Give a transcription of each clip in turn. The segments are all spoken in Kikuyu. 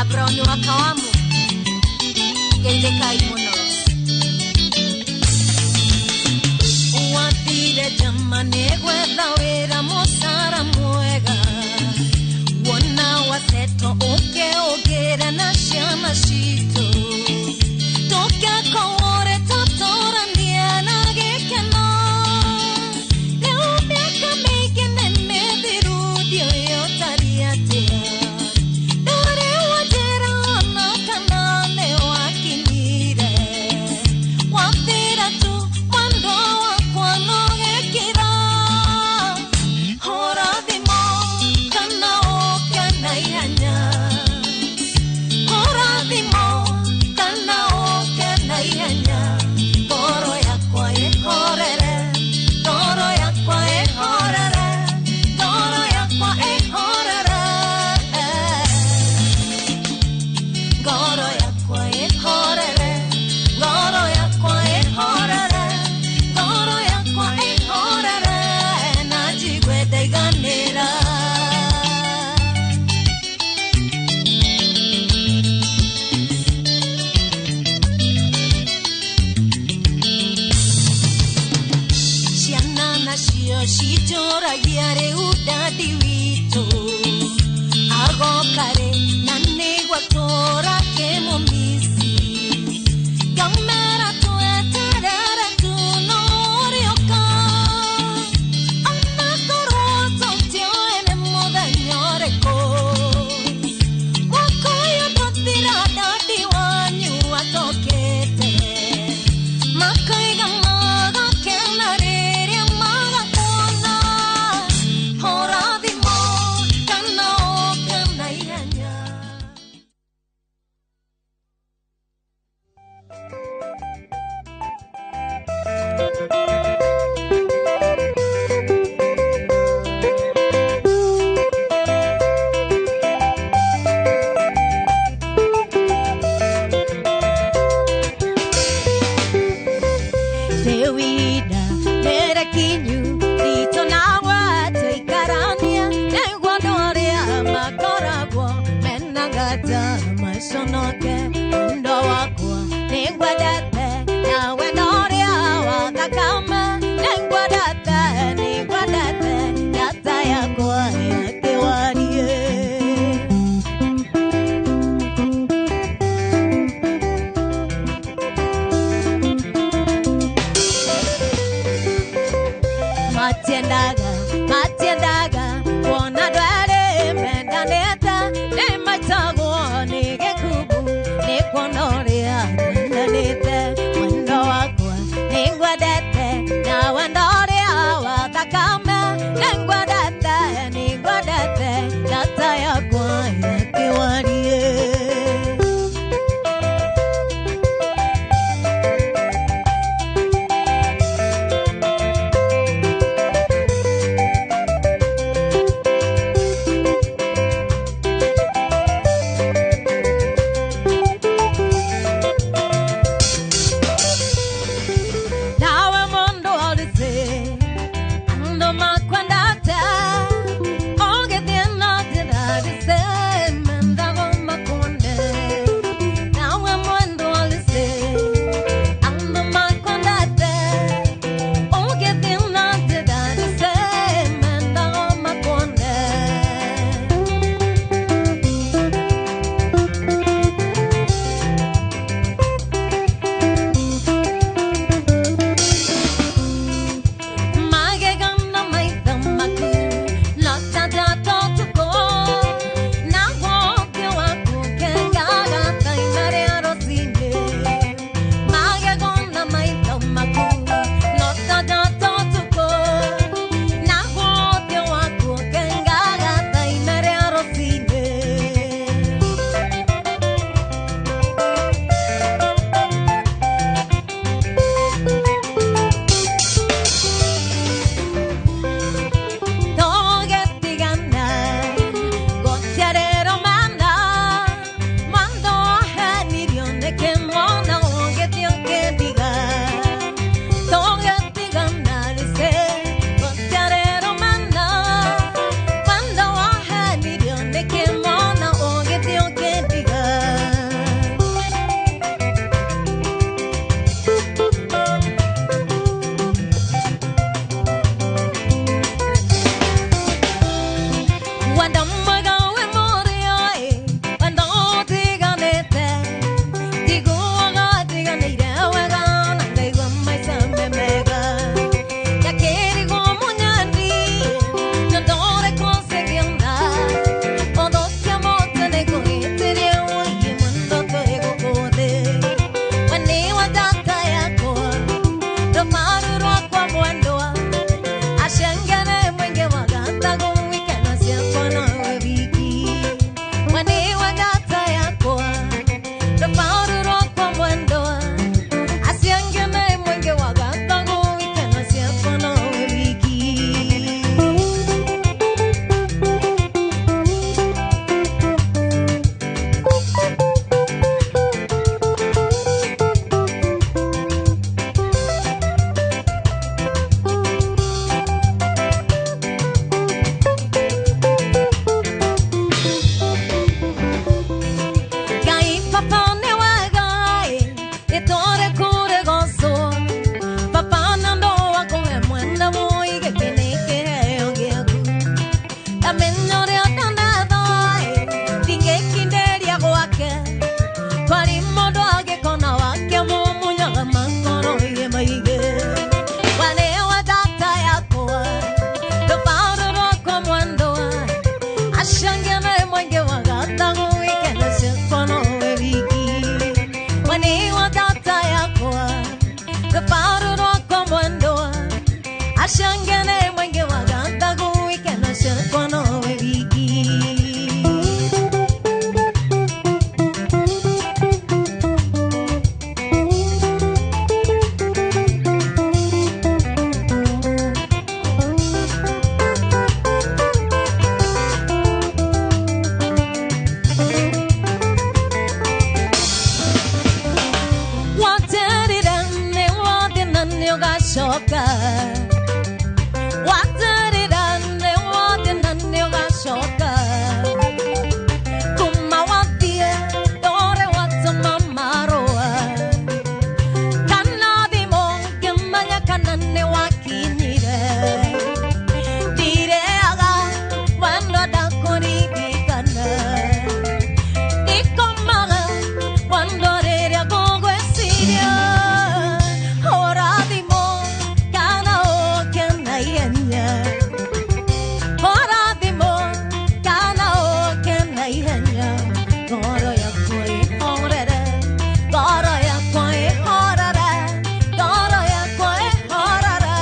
Na Brown wa Kawamu geithĩkai mũno. Wathire Germany gwetha wĩra mũcara mwega, wona waseto ũke ũgĩre na ciana citũ, tũkekowore tũtũranie na gĩkeno. Rĩu mĩaka mĩingĩ nĩ mĩthiru, ndiũĩ ũtariĩ atĩa. Ndũrĩ wanjĩra ona kana nĩ wakinyire, wathira tu mwendwa wakwa no gĩkĩra. Hũra thimũ. Ashangene mwenge wagandagu ikena shakono wiki. Waterira ne kuma watie dore watamaroa kana dimo kemanya kana ne wakinyire dire aga wando dakoni kana ikomaga wando rere gogwesiria ora dimo kana o kana yenya ora dimo kana o kana yenya goro ya koi horere goro ya koi horere goro ya koi horere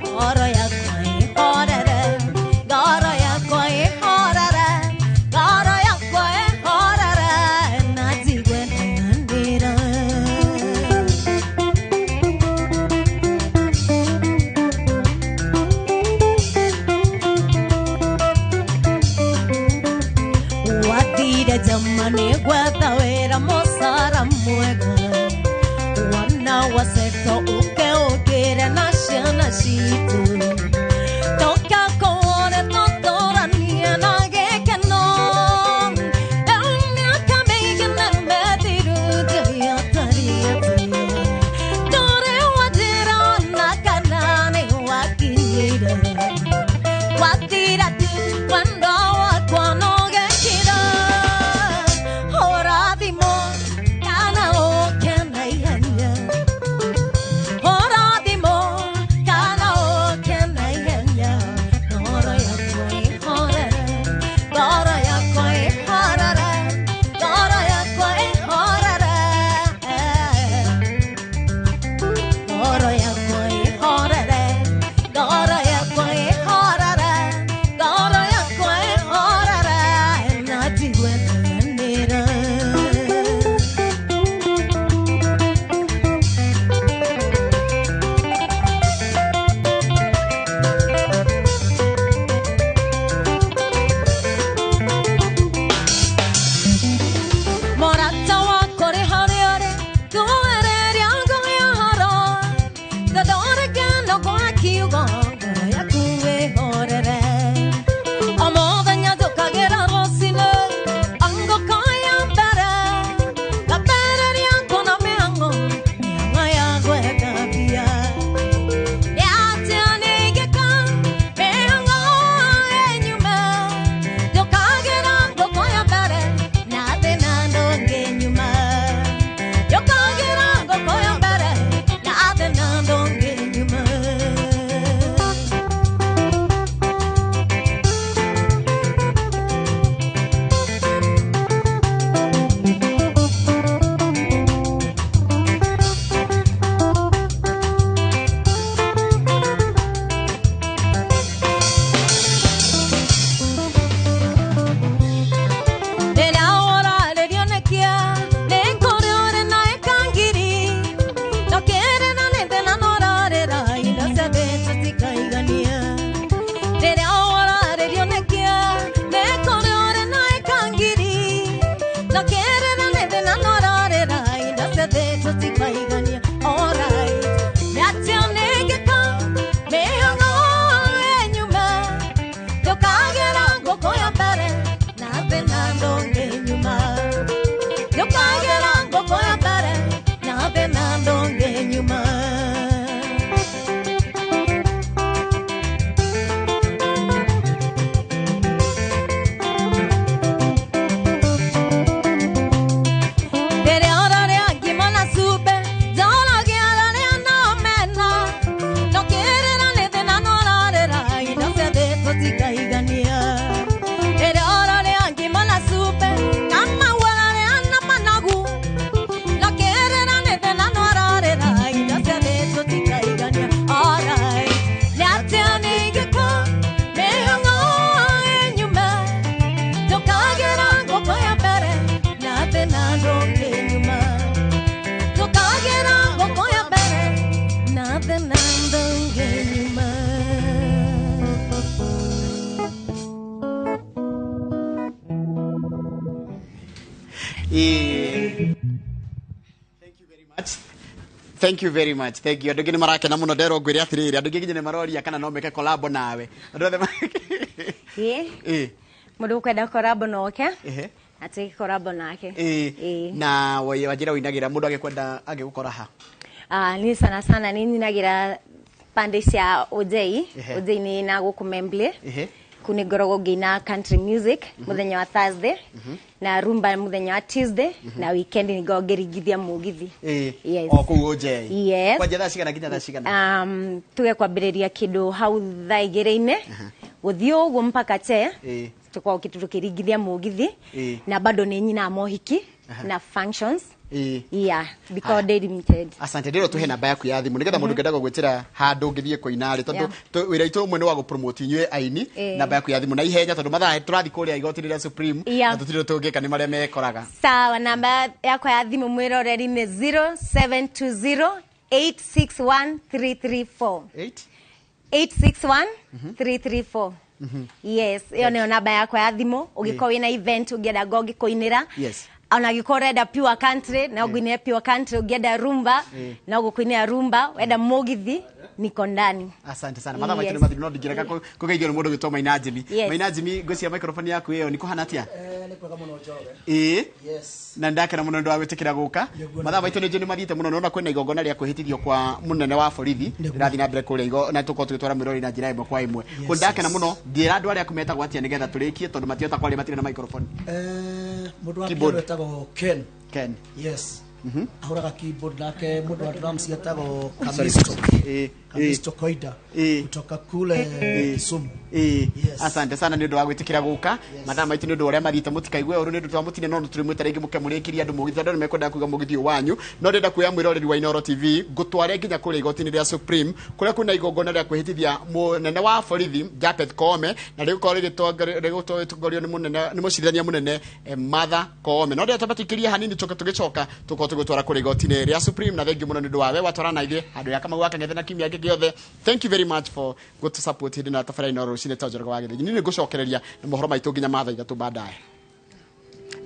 goro ya koi horere goro ya koi horere goro ya koi horere na jigwe nandira. Watire jamane gwetha wĩra mũcara mwega wana waseto ũke ũkĩre na ciana citũ toka kũwone tũtũranie na gĩkeno rĩu mĩaka mĩingĩ nĩmĩthiru ndĩatariĩ tũrĩ wa njĩra ona kana nĩ wakinyire watira tu wendo wakwa no gekira ora thimo kana ũke na ihenya ora thimo kana ũke na ihenya ngoro yakwa ĩhorere ngoro yakwa ĩhorere ngoro yakwa ĩhorere ngoro yakwa ĩhorere ngoro yakwa ĩhorere ngoro Ĩĩ. Thank you very much. Thank you very much. Thank you. Andũ aingĩ nĩ marakena mũno nderwo ngwĩre atĩrĩrĩ, andũ aingĩ nginya nĩ maroria kana no meke collab nawe. Andũ othe Ĩĩ. Ĩĩ. Mũndũ ũkwenda collab noke. Ehe. Atwĩke collab nake. Ĩĩ. Ĩĩ. Na wanjĩra ũinagĩra mũndũ agĩkwenda angĩgũkora ha? Ah, ni sana sana nĩ nyinagĩra pande cia Ojei. Ehe. Ojei nĩ na gũkũ Membley. Ehe. Kuu nĩ ngoragwo ngĩina country music mũthenya wa Thursday na rumba mũthenya wa Tuesday na weekend nĩ ngoragwo ngĩringithia mũgithi. Ĩĩ. Yes. O kũu Ojei. Yes. Kwanjia thaa cigana nginya thaa cigana? Tuge kwambĩrĩria kĩndũ hau thaa igĩrĩ-inĩ gũthiĩ ũguo mpaka che Ĩĩ. tũkoragwo tũkĩringithia mũgithi Ĩĩ. na bado nĩ nyinaga mohiki na functions. Ĩĩ. Yeah, because Haya. day limited. Asante, ndĩrwo tuhe namba yaku ya thimũ nĩgetha mũndũ ũngĩenda gũgwĩtĩra handũ ũngĩthiĩ kũina rĩ, tondũ Yeah. wĩra witũ ũmwe nĩ wa gũpromote inyuĩ aini. Ĩĩ. Namba yaku ya thimũ na ihenya tondũ mathaa tũrathiĩ kũrĩa igoti rĩrĩa Supreme Yeah. na tũtirĩ tũngĩka nĩ marĩa mekoraga. Sawa, namba yakwa ya thimũ mwĩroreri nĩ 0720 861 334. 8 861 334. Yes, ĩyo nĩyo namba yakwa ya thimũ. Ũngĩkorwo wĩna event ũngĩenda ngo ngĩkũinĩra. Yes. Ona angĩkorwo ũrenda pure country no ngũinĩre pure country, ũngĩenda rumba no ngũkũinĩra rumba, wenda mũgithi niko ndani. Asante sana. Mathaa maitũ Yes. nĩ mathiru no ndingĩrega kũgeithio nĩ mũndũ gwĩtwo Maina Jimmy. Yes. Maina Jimmy, ngwĩciria microphone yaku ĩyo nĩ kũhana atĩa? Nĩ kwega mũno Njoroge. Ĩĩ. Yes. Na ndakena mũno nĩ ũndũ wa gwĩtĩkĩra gũka. Nĩguo. Mathaa maitũ nĩ mathiĩte mũno nona kwĩna igongona rĩa kwĩhĩtithio kwa mũnene wa borithi Nĩguo. rĩrathiĩ na mbere kũrĩa igo na tũkorwo tũgĩtwara mwĩrori na njĩra ĩmwe kwa ĩmwe. Yes, Kũ ndakena yes. mũno njĩra andũ arĩa aku metagwo atĩa nĩgetha tũrĩkie tondũ matiota kwaria matirĩ na microphone. Mũndũ wa Keyboard. piano etagwo Ken. Ken. Yes. Ahũraga keyboard nake mũndũ wa drums etagwo Kamisto. Ĩĩ. Kamisto Koida Ĩĩ. kutoka kule Kisumu. Ĩĩ. Yes. Asante sana nĩ ũndũ wa gwĩtĩkĩra gũka. Mathaa maitũ nĩ ũndũ wa ũrĩa mathiĩte mũtikaigue ũru nĩ ũndũ twamũtinia no tũrĩmwĩta rĩngĩ mũke mũrĩkĩrie andũ mũgithi andũ nĩ mekwenda kuiga mũgithi ũyũ wanyu no ndĩrenda kuoya mwĩroreri wa Inooro TV ngũtware nginya kũrĩa igoti-inĩ rĩa Supreme kũrĩa kwĩna igongona rĩa kwĩhĩtithia mũnene wa borithi Japhet Koome na rĩgũkorwo rĩgĩtongorio nĩ mũnene nĩ mũcirithania mũnene Martha Koome no ndĩrenda twambe tũikĩrie hanini tũke tũgĩcoka tũkorwo tũgĩtwara kũrĩa igoti-inĩ rĩa Supreme na thengiũ mũno nĩ ũndũ wa we watwara na ithuĩ handũ ya Kamau wa Kang'ethe na kiumia gĩkĩ gĩothe. Thank you very much for good to support hĩndĩ na tabarĩra Inooro rũcinĩ ta Njoroge wa Gĩthĩnji. Niĩ nĩ ngũcokereria na mohoro maitũ nginya ma thaa ithatũ baadaye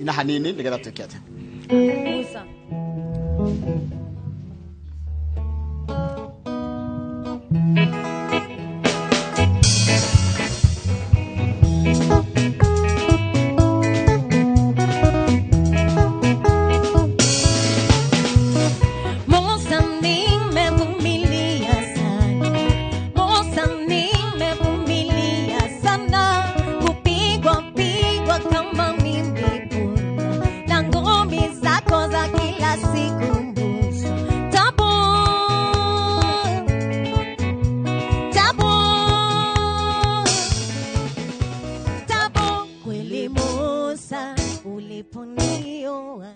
ina hanini nĩgetha twĩke atĩa. Musa. Musa, nimevumilia sana. Musa, nimevumilia sana. Kupigwa pigwa kama mimi punda na ngumi zako za kila siku Musa. Tabu, tabu, tabu. Kweli Musa, uliponioa.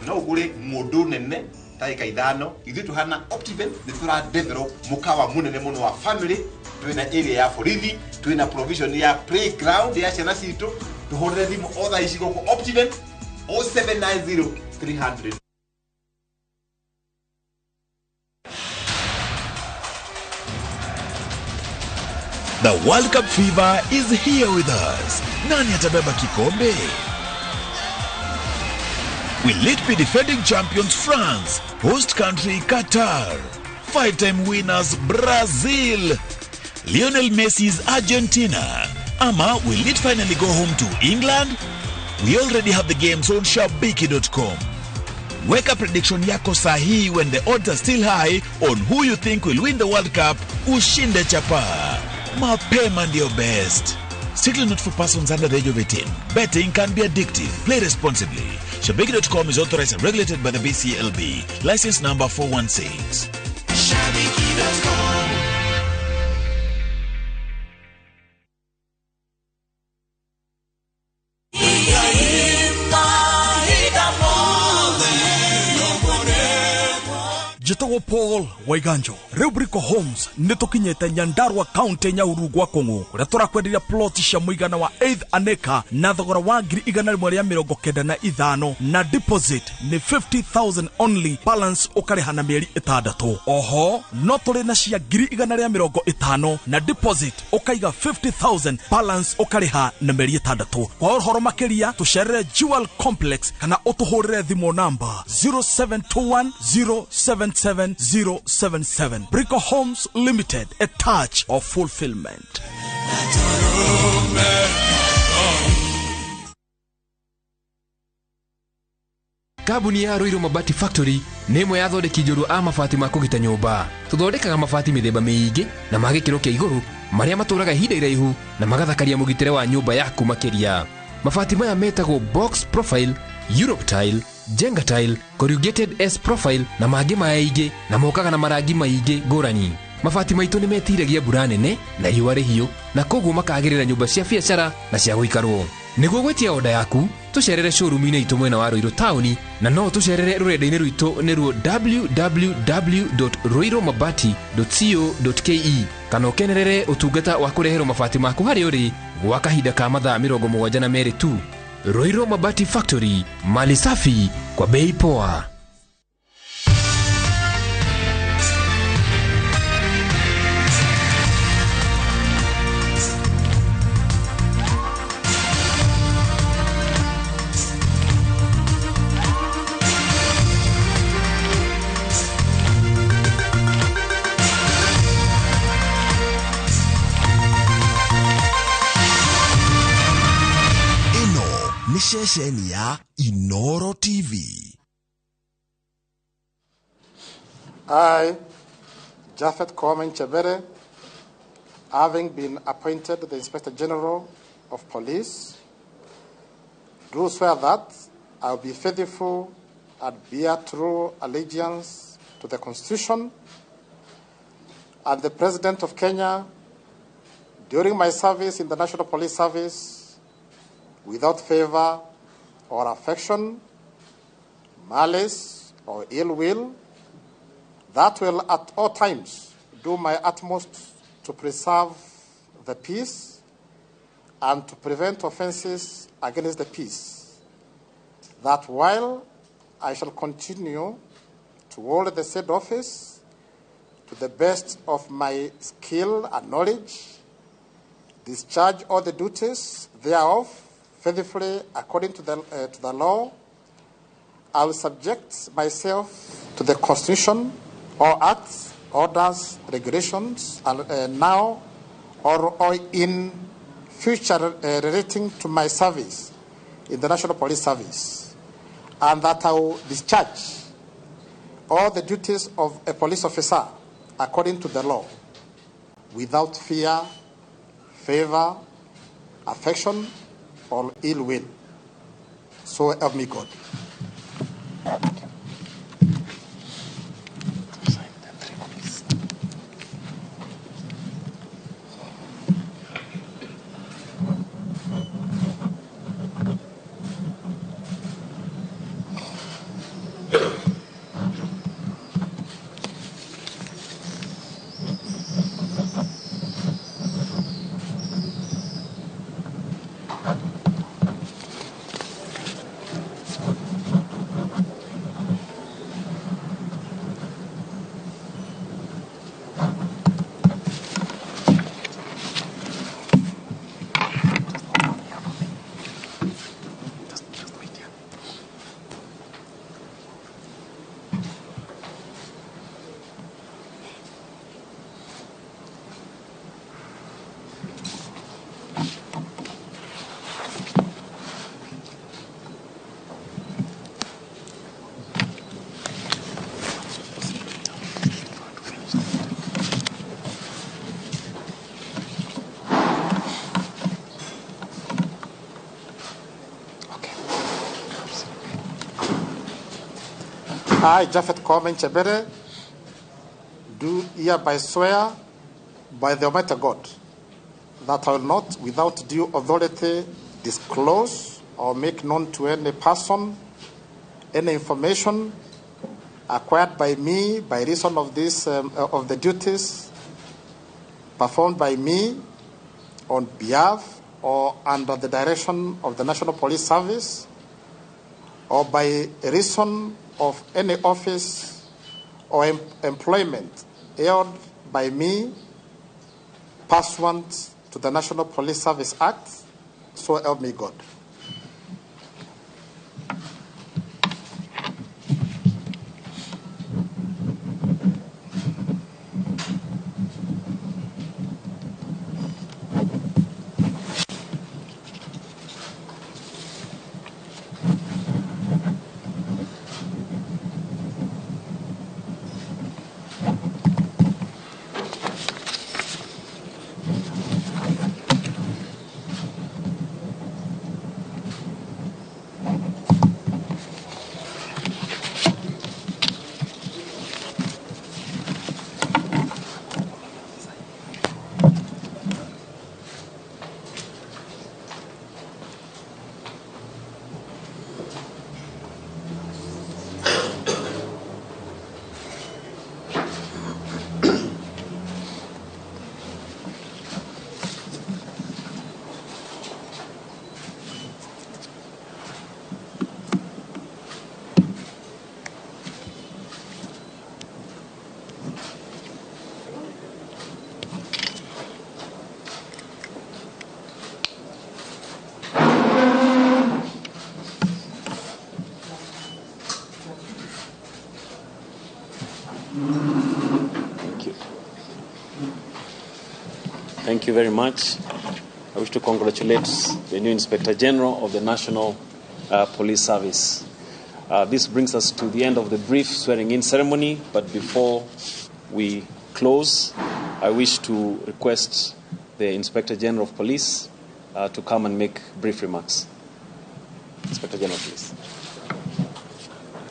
No ũgũre ng'ũndũ nene ta ĩka ithano ithuĩ tũhana Optiven nĩ tũra develop mũkawa mũnene mũno wa family twĩna area ya borithi twĩna provision ya playground ya ciana citũ tũhũrĩre thimũ o thaa ici gũkũ Optiven 0790 300. The World Cup fever is here with us. Nani atabeba kikombe? Will it be defending champions France, host country Qatar, five-time winners Brazil, Lionel Messi's Argentina, ama will it finally go home to England? We already have the games on Shabiki.com. Weka prediction yako sahihi when the odds are still high on who you think will win the World Cup. Ushinde chapa. Mapema ndio best. Strictly not for persons under the age of 18. Betting can be addictive. Play responsibly. Shabiki.com is authorized and regulated by the BCLB. License number 416. Shabiki.com. Njĩtagwo Paul Waiganjo. Rĩu Brico Homes nĩ tũkinyĩte Nyandarua County, Nyahururu gwa Kũng'ũ, kũrĩa tũrakwenderia plot cia mũigana wa 8 an acre na thogora wa 195,000, na deposit nĩ 50,000 only, balance ũkarĩha na mĩeri 6. Oho no tũrĩ na cia 150,000, na deposit ũkaiga 50,000, balance ũkarĩha na mĩeri 6. Kwa ũhoro makĩria tũcerere Jewel Complex kana ũtũhũrĩre thimũ namba 0721 077 077. Brico Homes Limited, a touch of fulfillment. Kambuni ya Ruiru Mabati Factory nĩ ĩmwe ya athondeki njorua a mabati ma kũgita nyũmba. Tũthondekaga mabati mĩthemba mĩingĩ na ma gĩkĩro kĩa igũrũ marĩa matũraga ihinda iraihu na magathakaria mũgitĩre wa nyũmba yaku makĩria. Mabati maya metagwo box profile, Europe tile, Jenga tile, corrugated S profile na mangĩ maingĩ, na mokaga na marangi maingĩ ngũrani. Mabati maitũ nĩ metiragia mbura nene na riũa rĩhiũ, na koguo makagĩrĩra nyũmba cia biacara na cia gũikarwo. Nĩguo gwĩtia oda yaku, tũcerere showroom-inĩ itũ mwena wa Ruiru taũni, na no tũcerere rũrenda-inĩ rwitũ nĩruo www.ruirumabati.co.ke, kana ũkenerere ũtungata wa kũreherwo mabati maku harĩa ũrĩ gwa kahinda ka mathaa 72 tu. Ruiru Mabati Factory, mali safi kwa bei poa. Ceceni ya Inoro TV. I, Japhet Koome Nchebere, having been appointed the Inspector General of Police, do swear that I will be faithful and bear true allegiance to the Constitution and the President of Kenya during my service in the National Police Service, without favor or affection, malice or ill will, that will at all times do my utmost to preserve the peace and to prevent offenses against the peace, that while I shall continue to hold the said office to the best of my skill and knowledge, discharge all the duties thereof faithfully according to the law, I will subject myself to the Constitution, or acts, orders, regulations, and now or in future relating to my service in the National Police Service, and that I will discharge all the duties of a police officer according to the law, without fear, favor, affection, or ill will. So help me God. I, Japhet Koome Nchebere, do hereby swear by the Almighty God that I will not, without due authority, disclose or make known to any person any information acquired by me by reason of this of the duties performed by me on behalf or under the direction of the National Police Service, or by reason of any office or employment held by me pursuant to the National Police Service Act, so help me God. Thank you. Thank you very much. I wish to congratulate the new Inspector General of the National Police Service. This brings us to the end of the brief swearing-in ceremony, but before we close, I wish to request the Inspector General of Police to come and make brief remarks. Inspector General, please.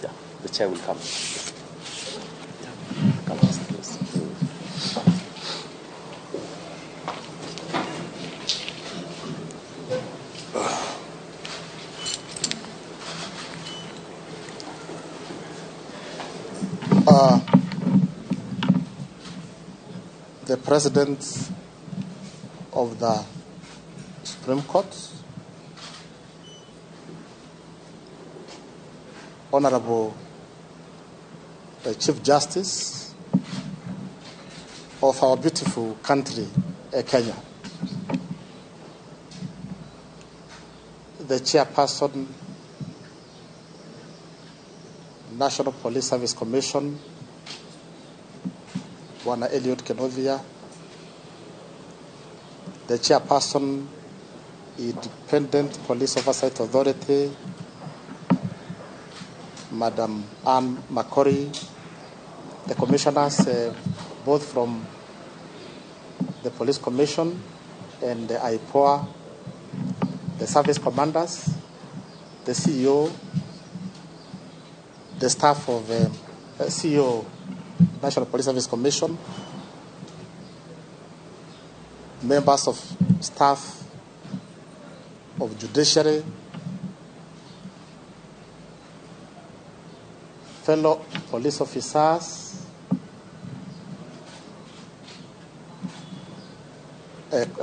Yeah, the chair will come. Yeah, come, please. The President of the Supreme Court, Honorable Chief Justice of our beautiful country, Kenya, the Chairperson, National Police Service Commission, Bwana Eliud Kinuthia, the Chairperson, Independent Police Oversight Authority, Madam Anne Makori, the commissioners, both from the Police Commission and the IPOA, the service commanders, the CEO, the staff of CEO, National Police Service Commission, members of staff of judiciary, fellow police officers,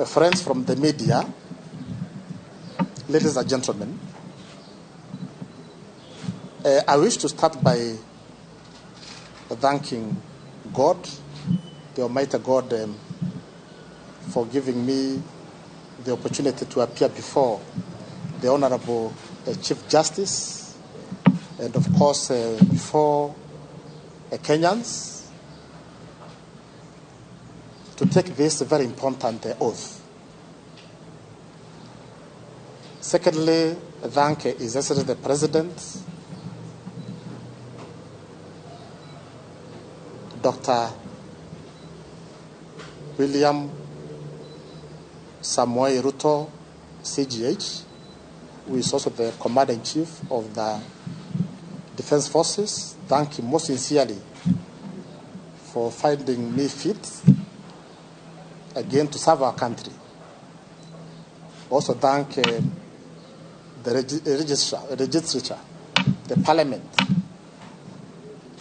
friends from the media, ladies and gentlemen, I wish to start by thanking God, the Almighty God, for giving me the opportunity to appear before the Honorable Chief Justice and, of course, before Kenyans to take this very important oath. Secondly, thank His Excellency the President, Dr. William Samoei Ruto, CGH, who is also the Commander-in-Chief of the Defense Forces. Thank him most sincerely for finding me fit again to serve our country. Also thank the registrature, the Parliament,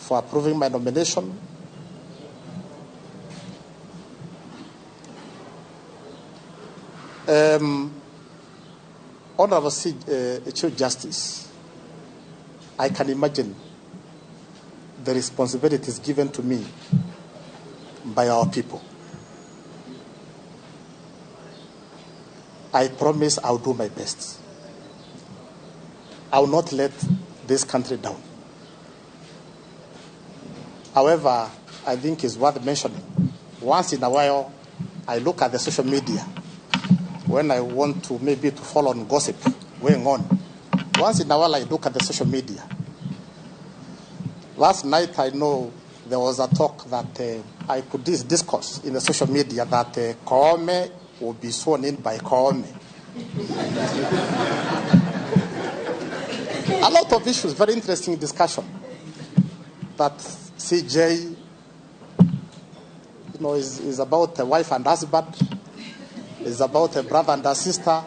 for approving my nomination. Honorable Chief Justice, I can imagine the responsibilities given to me by our people. I promise I'll do my best. I will not let this country down. However, I think it's worth mentioning, once in a while, I look at the social media when I want to maybe to follow on gossip going on. Once in a while, I look at the social media. Last night, I know there was a talk that I could discourse in the social media that Koome will be sworn in by Koome. A lot of issues, very interesting discussion. That CJ, you know, is about a wife and husband, is about a brother and a sister.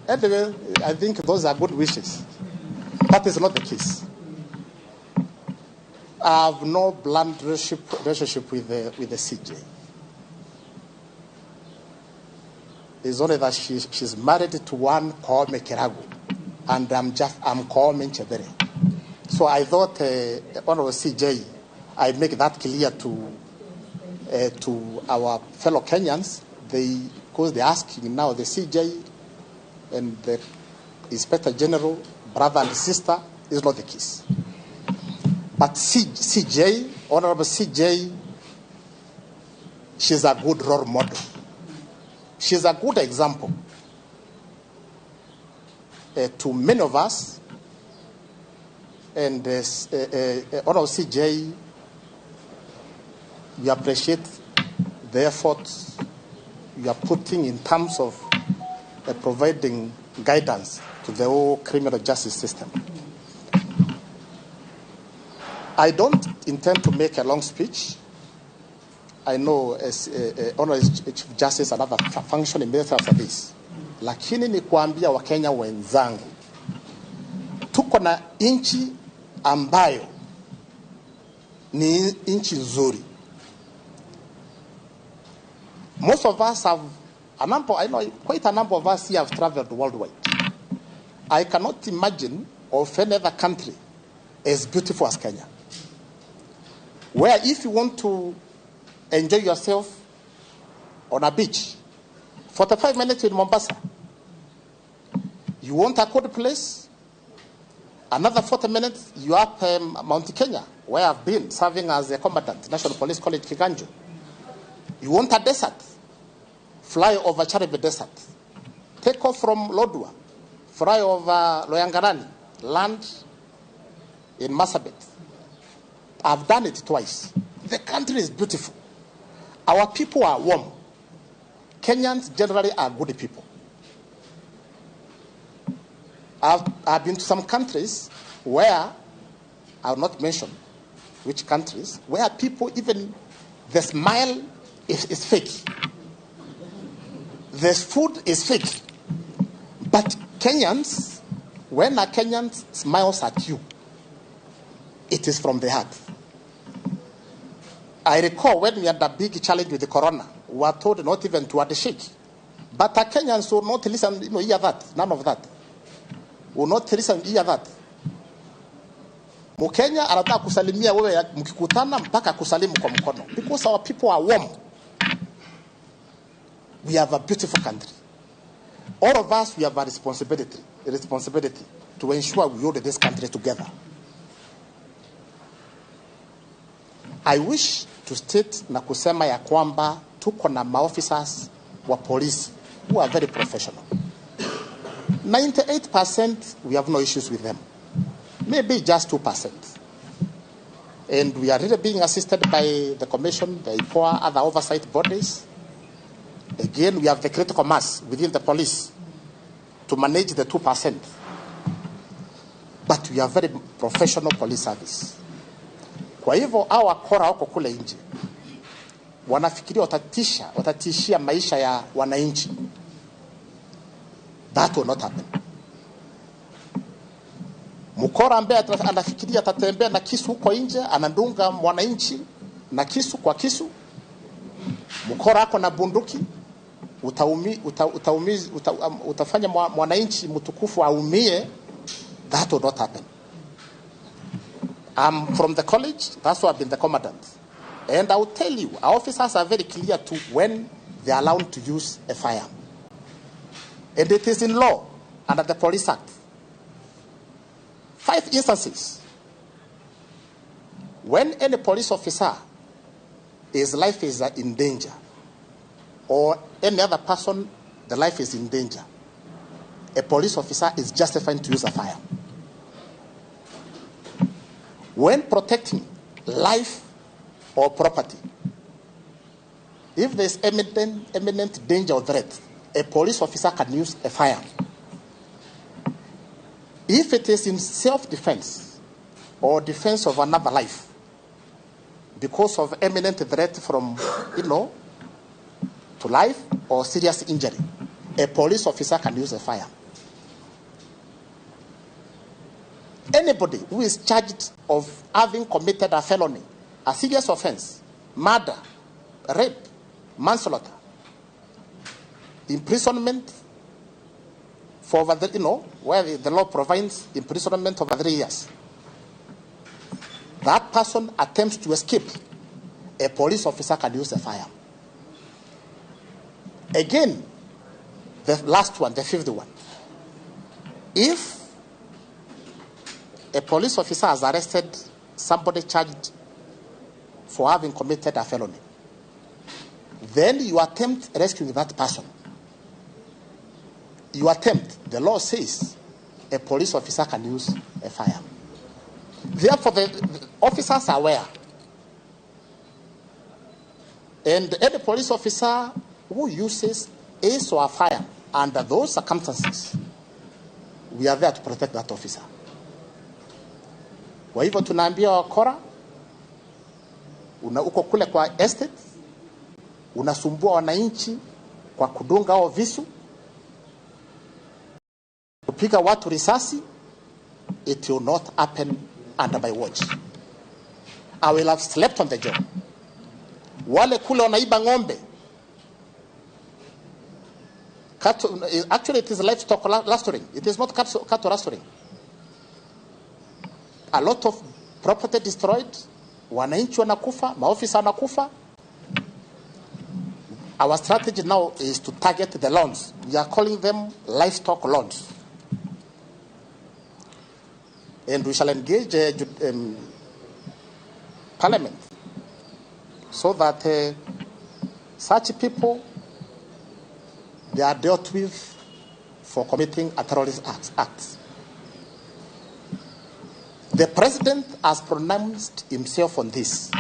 Anyway, I think those are good wishes. That is not the case. I have no blunt relationship with the CJ. It's only that she's married to one Koome Kiragu, and I'm Koome Nchebere. So I thought, Honorable CJ, I make that clear to our fellow Kenyans. Because they're asking now, the CJ and the Inspector General, brother and sister, is not the case. But CJ, Honorable CJ, she's a good role model. She's a good example to many of us. And Honorable CJ, we appreciate the efforts you are putting in terms of providing guidance to the whole criminal justice system. I don't intend to make a long speech. I know as Honorable Chief Justice another function immediately after this. Lakini ni kuambia Wakenya wenzangu, tuko na nchi ambayo ni nchi nzuri. Most of us have a number, I know quite a number of us here have traveled worldwide. I cannot imagine of any other country as beautiful as Kenya, where if you want to enjoy yourself on a beach, 45 minutes in Mombasa, you want a cold place, another 40 minutes, you are up Mount Kenya, where I've been serving as a commandant, National Police College, Kiganjo. You want a desert, fly over Charibe Desert, take off from Lodwar, fly over Loyangalani, land in Marsabit. I've done it twice. The country is beautiful. Our people are warm. Kenyans generally are good people. I've been to some countries where, I will not mention which countries, where people, even the smile is fake. The food is fake. But Kenyans, when a Kenyan smiles at you, it is from the heart. I recall when we had a big challenge with the corona, we were told not even to handshake. But our Kenyans will not listen, you know, hear that, none of that. Will not listen, hear that. Mkenya anataka kusalimia wewe mkikutana mpaka kusalimu kwa mkono. Because our people are warm. We have a beautiful country. All of us, we have a responsibility to ensure we hold this country together. I wish to state na kusema ya kwamba tuko na maofficers wa polisi who are very professional. 98% we have no issues with them. Maybe just 2%. And we are really being assisted by the Commission, the IPOA, other oversight bodies. Again, we have the critical mass within the police to manage the 2%. But we are very professional police service. Kwa hivyo hawa wakora wako kule nje wanafikiria watatishia maisha ya wananchi. That will not happen. Mkora ambaye anafikiria atatembea na kisu huko nje, anadunga mwananchi na kisu kwa kisu. Mkora ako na bunduki, utafanya mwananchi mtukufu aumie. That will not happen. I'm from the college, that's why I've been the commandant. And I will tell you, our officers are very clear to when they are allowed to use a firearm. And it is in law under the Police Act. 5 instances. When any police officer, his life is in danger, or any other person, the life is in danger, a police officer is justified to use a firearm. When protecting life or property, if there is imminent danger or threat, a police officer can use a firearm. If it is in self-defense or defense of another life, because of imminent threat from, to life or serious injury, a police officer can use a firearm. Anybody who is charged of having committed a felony, a serious offense, murder, rape, manslaughter, imprisonment for over the, where the law provides imprisonment over 3 years, that person attempts to escape, a police officer can use a firearm. Again, the last one, the fifth one. If a police officer has arrested somebody charged for having committed a felony, then you attempt rescuing that person. You attempt, the law says, a police officer can use a firearm. Therefore, the officers are aware. And any police officer who uses his or a firearm under those circumstances, we are there to protect that officer. Kwa hivyo tunaambia wakora, uko kule kwa estate, unasumbua wananchi kwa kudunga hao visu, kupiga watu risasi, it will not happen under my watch. I will have slept on the job. Wale kule wanaiba ng'ombe, cattle, actually it is livestock rustling. It is not cattle rustling. A lot of property destroyed, wananchi wanakufa, maofisa wanakufa. Our strategy now is to target the loans. We are calling them livestock loans. And we shall engage Parliament so that such people, they are dealt with for committing a terrorist act. The president has pronounced himself on this.